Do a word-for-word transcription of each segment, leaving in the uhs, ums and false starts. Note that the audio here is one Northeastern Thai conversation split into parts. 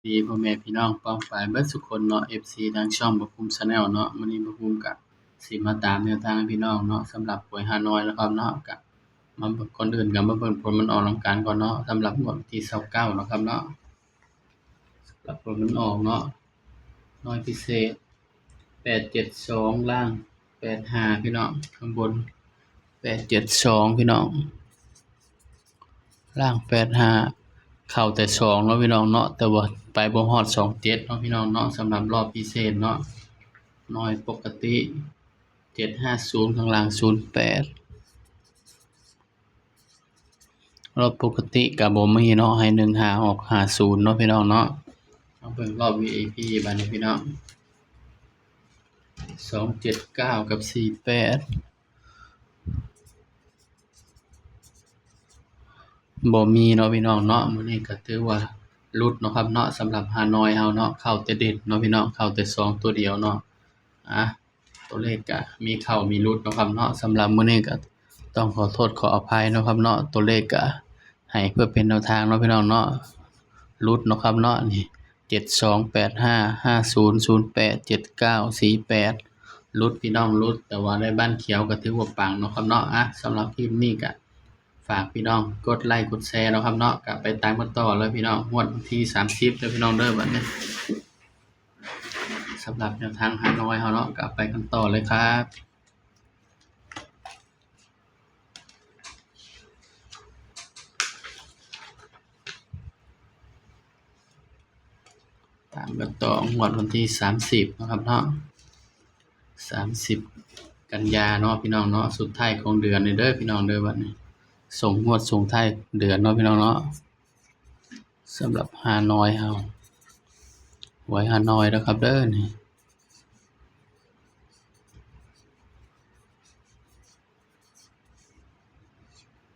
ดีพ่อแม่พี่น้องป้องปายเบิดสุคนเนาะ เอฟซี ทางช่องบ่าวภูมิ Channel เนาะ มื้อนี้บ่าวภูมิกะสิมาตามแนวทางให้พี่น้องเนาะ สำหรับหวยฮานอยนะครับเนาะ กะมาเบิ่ง ก่อนอื่นกะมาเบิ่งผลมันออกนำกันก่อนเนาะ สำหรับงวดวันที่ซาวเก้าเนาะครับเนาะ สำหรับผลมันออกเนาะ น้อยพิเศษ แปดเจ็ดสอง ล่าง แปดห้า พี่น้อง ข้างบน แปดเจ็ดสอง พี่น้อง ล่าง แปดห้า เข้าแต่สองเนาะพี่น้องเนาะ แต่ว่าไปบ่ฮอด สองเจ็ด เนาะพี่น้องเนาะ สำหรับรอบพิเศษเนาะ น้อยปกติ เจ็ดห้าศูนย์ ข้างล่าง ศูนย์แปด รอบปกติกะบ่มีเนาะ ให้ หนึ่งห้า ออก ห้าศูนย์ เนาะพี่น้องเนาะ มาเบิ่งรอบ วี ไอ พี บัดนี้พี่น้อง สองเจ็ดเก้า กับ สี่แปด บ่มีเนาะพี่น้องเนาะ มื้อนี้กะถือว่าหลุดเนาะครับเนาะ สำหรับฮานอยเฮาเนาะ เข้าแต่เด่นเนาะพี่น้อง เข้าแต่สองตัวเดียวเนาะ อ่ะ ตัวเลขกะมีเข้ามีหลุดเนาะครับเนาะ สำหรับมื้อนี้กะต้องขอโทษขออภัยเนาะครับเนาะ ตัวเลขกะให้เพื่อเป็นแนวทางเนาะพี่น้องเนาะ หลุดเนาะครับเนาะ นี่ เจ็ดสอง แปดห้า ห้าศูนย์ ศูนย์แปด เจ็ดเก้า สี่แปด หลุดพี่น้องหลุด แต่ว่าได้บ้านเขียวกะถือว่าปังเนาะครับเนาะ อ่ะ สำหรับคลิปนี้กะฝากพี่น้องกดไลค์กดแชร์เนาะครับเนาะ กะไปตามกันต่อเลยพี่น้อง งวดวันที่สามสิบเด้อพี่น้องเด้อ บัดนี้ สำหรับแนวทางฮานอยเฮาเนาะ กะไปกันต่อเลยครับ ตามกันต่องวดวันที่สามสิบเนาะครับเนาะ สามสิบกันยาเนาะพี่น้องเนาะ สุดท้ายของเดือนนี้เด้อพี่น้องเด้อ บัดนี้ ส่งงวดส่งท้ายเดือนเนาะพี่น้องเนาะ สำหรับฮานอยเฮา หวยฮานอยนะครับเด้อ นี่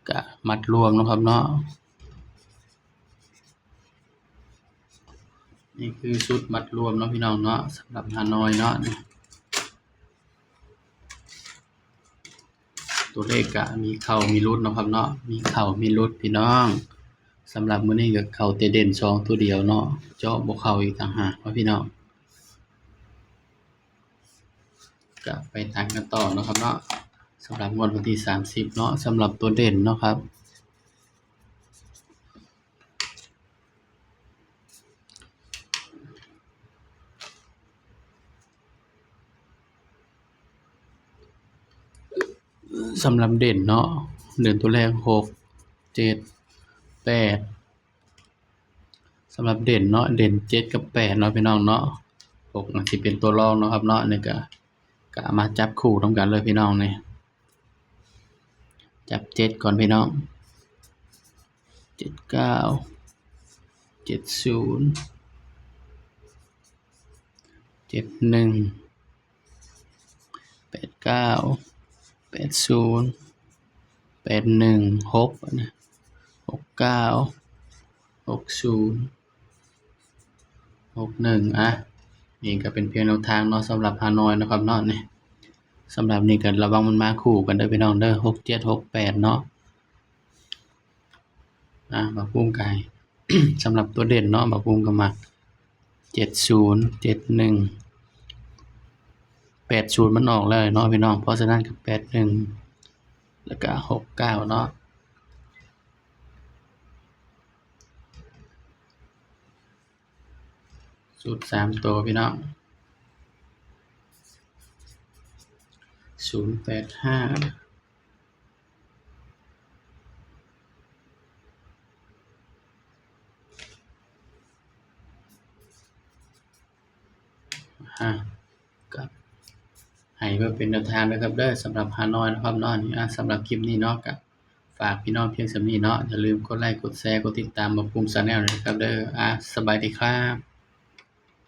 กะมัดรวมเนาะครับเนาะ นี่คือชุดมัดรวมเนาะพี่น้องเนาะ สำหรับฮานอยเนาะ นี่ ตัวเลขกะมีเข้ามีหลุดเนาะครับเนาะ มีเข้ามีหลุดพี่น้อง สำหรับมื้อนี้กะเข้าแต่เด่นสองตัวเดียวเนาะ เจาะบ่เข้าอีกต่างหากเนาะพี่น้อง กะไปตามกันต่อเนาะครับเนาะ สำหรับงวดวันที่สามสิบเนาะ สำหรับตัวเด่นเนาะครับ สำหรับเด่นเนาะ เด่นตัวแรก หก เจ็ด แปด สำหรับเด่นเนาะ เด่น เจ็ด กับ แปด เนาะพี่น้องเนาะ หก น่ะสิเป็นตัวรองเนาะครับเนาะ นี่กะ กะมาจับคู่นำกันเลยพี่น้องนี่ จับ เจ็ด ก่อนพี่น้อง เจ็ดเก้า เจ็ดศูนย์ เจ็ดหนึ่ง แปดเก้า แปดศูนย์ แปดหนึ่ง หก นะ หกเก้า หกศูนย์ หกหนึ่ง อ่ะ นี่กะเป็นเพียงแนวทางเนาะ สำหรับฮานอยเนาะครับเนาะ นี่ สำหรับนี่กะระวังมันมาคู่กันเด้อพี่น้องเด้อ หกเจ็ด หกแปด เนาะ อ่ะ บ่าวภูมิกะให้ สำหรับตัวเด่นเนาะ บ่าวภูมิกะมัก เจ็ดศูนย์ เจ็ดหนึ่ง แปดศูนย์ มันออกแล้วเนาะพี่น้อง เพราะฉะนั้นกะ แปดหนึ่ง แล้วกะ หกเก้า เนาะ ชุดสามตัวพี่น้อง ศูนย์แปดห้า อ่ะ กะให้เพื่อเป็นแนวทางนะครับเด้อ สำหรับฮานอยนะครับเนาะ นี่ อ่ะ สำหรับคลิปนี้เนาะ กะฝากพี่น้องเพียงส่ำนี้เนาะ อย่าลืมกดไลค์ กดแชร์ กดติดตามบ่าวภูมิ Channel นะครับเด้อ อ่ะ สบายดีครับ